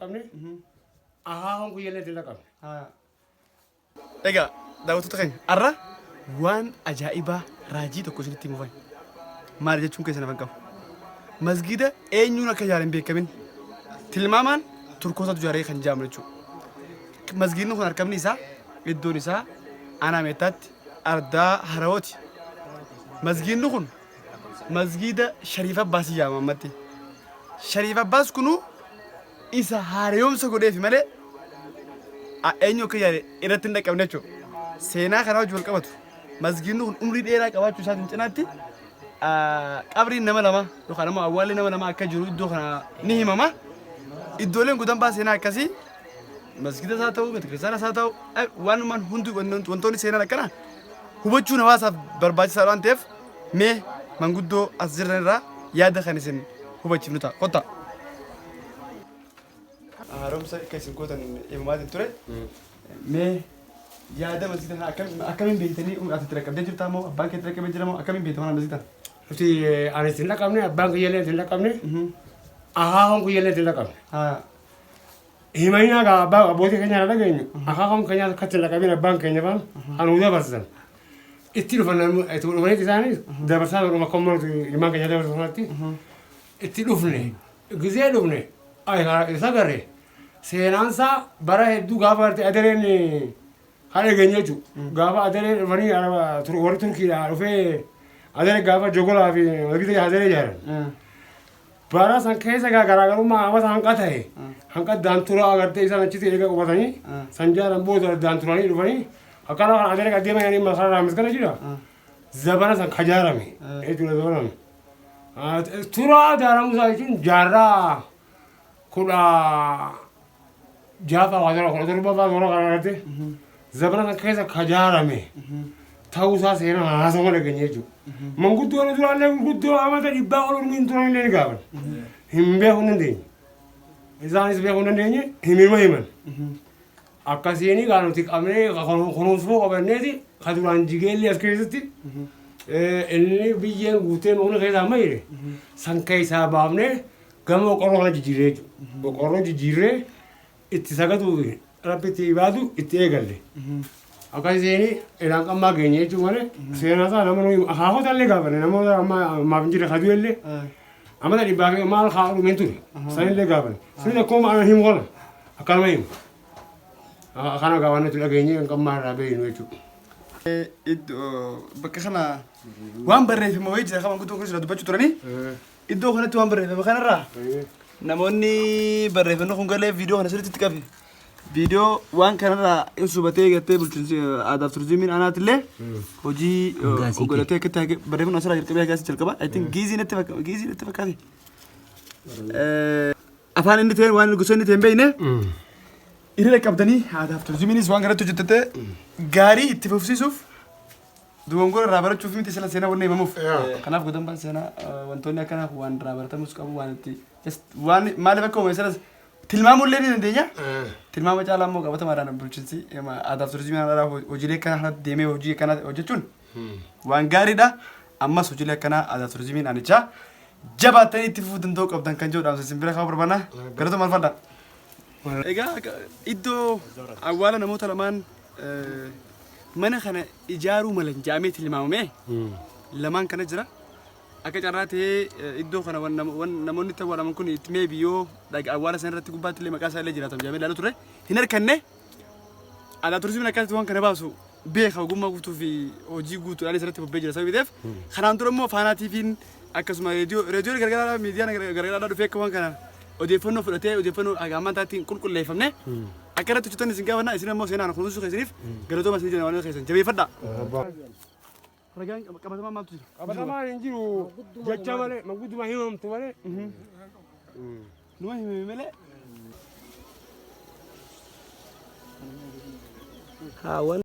dhaqqabne. Akaakoon kiyyallee itti hin dhaqqabne. Egaa daawwattoota keenya har'a waan ajaa'ibaa raajii tokko isinitti himuufan. Maali jechuun keessan hafan qabu. Masgiida eenyuun akka ijaare hin beekamin. Tilmaamaan Turkootatu ijaaree kan jedhamu jechuudha. Masgiidni kun argamni isaa iddoon isaa aanaa Meettaatti ardaa Harawooti. Masgiidni kun masgiida Shariif Abbaas jedhama ammatti. Shariif Abbaas kunuu isa haarayomsa godheefi malee eenyu akka ijaare irratti hin dhaqqabne jechuudha. Seenaa kanaa wajjin wal qabatu masgiidni kun umrii dheeraa qabaachuu isaatiin cinaatti qabriin nama lama yookaan immoo awwaalli nama lama akka jiru iddoo kana ni himama. Iddooleen godambaa seenaa akkasii masgiida isaa ta'u beetakiristaana isaa ta'u waanumaan hundi wantoonni seenaan akkanaa hubachuun hawaasaaf barbaachisaa waan ta'eef mee manguddoo as jiran irraa yaada kan isin hubachiifnu ta'a. Kottaa. Haaromsa akka isin gootan himamaatiin ture. Mee yaada masgiida kana akkamiin beektanii ati itti dhaqqabdee jirtaa moo abbaan kee itti dhaqqabee jira moo akkamiin beekta mana masgiida kana? Nuti ani itti hin dhaqqabne, abbaan kiyyallee itti hin dhaqqabne, akaakoon kiyyallee itti hin dhaqqabne. Himainaa gaa abbaa abbootii keenya irraa dhageenyu akaakoon keenya akkatti hin dhaqqabin abbaan keenya faan kan nu dabarsan. Itti dhufan itti dhufanitti isaanis dabarsaa turuma akka ummata ilmaan keenya dabarsu kanatti itti dhufne gizee dhufne isa garre seenaansaa bara hedduu gaafa garte adareen kan dhageenye jechuudha. Gaafa adaree dhufanii warri Turkiidhaa dhufee adaree gaafa jogolaa fi masgida adaree ijaaran. Bara san keessa gaa garaagarummaa hawaasa hanqa ta'e hanqa daanturaa agartee isaan achitti eega qubatanii san jaaran booda daanturanii dhufanii akkana kan adaree qadeema yaanii masaraa miskana jira. Zabana san kajaarame jechuudha zabana. Turaa jaaramuu isaa jechuun jaarraa 16ffaa waa tola 17ffaa tola kana irratti zabana san keessa kajaarame ta'uu isaa seenaa haasawaa dhageenye jechuudha. Manguddoon duraallee gurguddoo amata dhibbaa ol umriin turan illee ni gaafan. Hin beekuu hin dandeenye. Isaanis beekuu hin dandeenye himinuma himan. Akkasiin gaa nuti qabnee kunuunsuu qabanneeti ka duraan jigeelli as keessatti inni biyyeen guutee mukni keessaa mayre san keessaa baafnee gama boqqorroo kana jijjiirree jechuudha. Boqqorroo jijjiirree itti sagaduu fi rabbi itti ibaadu itti eegalle. Akkasiin ilaan qammaa geenye jechuun malee seenaa isaa nama nuyi akaakota illee gaafanne namoota amma ammaaf hin jirre kaduu illee amata dhibbaa fi maal haa dhumeen ture san illee gaafanne. Sunis akkuma ana himu kana akkanuma himu. Kana gaa waan nuti dhageenye kan qammaa irraa beeknu jechuudha. Iddoo bakka kana waan barreeffame wayii jira kan manguddoo kun sila dubbachuu turanii. Iddoo kanatti waan barreeffame kanarraa namoonni barreeffamni kun galee viidiyoo kana sirriitti itti qabe. Viidiyoo waan kanarraa ibsu hubatee gartee bulchiinsi aadaaf turizimiin aanaatillee hojii godhatee akkatti barreeffamni asirraa jalqabee haga asii jalqaba. I think giizii natti fakkaate. Giizii natti fakkaate. Afaan inni ta'een waan gosa inni ta'e hin beekne irra qabdanii aadaaf turizimiinis waan kanatti hojjetate gaarii itti fufsiisuuf dogongora irraa barachuuf miti sila seenaa wanni himamuuf. Kanaaf godambaan seenaa wantoonni akkanaa waan irraa baratamus qabu waan itti just waan maaliif akka uumame sanas tilmaamuu illee ni dandeenya. Tilmaama caalaa immoo qabatamaadhaan bulchiinsi aadaaf turizimii aanaa hojiilee akkanaa kanatti deemee hojii akkanaa hojjechuun waan gaariidha. Ammas hojiilee akkanaa aadaa turizimiin aanichaa jabaattanii itti fufuu danda'uu qabdan kan jedhu dhaamsa isin bira kaa'uu barbaanna. Galatooma alfaadha. Egaa iddoo awwaala namoota lamaan mana kana ijaaruu malan jedhamee tilmaamame lamaan kana jira. Akka carraa ta'ee iddoo kana namoonni itti awwaalaman kun itti mee biyyoo awwaala sana irratti gubbaatti illee maqaa isaa illee jiraatan jedhamee ilaaluu turre hin harkanne. Aadaa turizimiin akkasitti waan kana baasu beeka ogummaa guutuu fi hojii guutuudhaan isirratti bobba'ee jira sababii ta'eef kanaan dura immoo Faanaa TV'n akkasuma reediyoon garagaraa miidiyaan garagaraa dhufee akka waan kana odeeffannoo fudhatee odeeffannoo haga ammaa taatti hin qulqulleeffamne akka irratti hojjetan isin gaafanna isin immoo seenaan kunuunsuu keessaniif galatooma isin jenna waan keessan jabeeffadha. Ragaan qabatamaa maaltu jira? Qabatamaan hin jiru jecha malee mangudduma himamtu malee. Numa himame malee. Haawwan.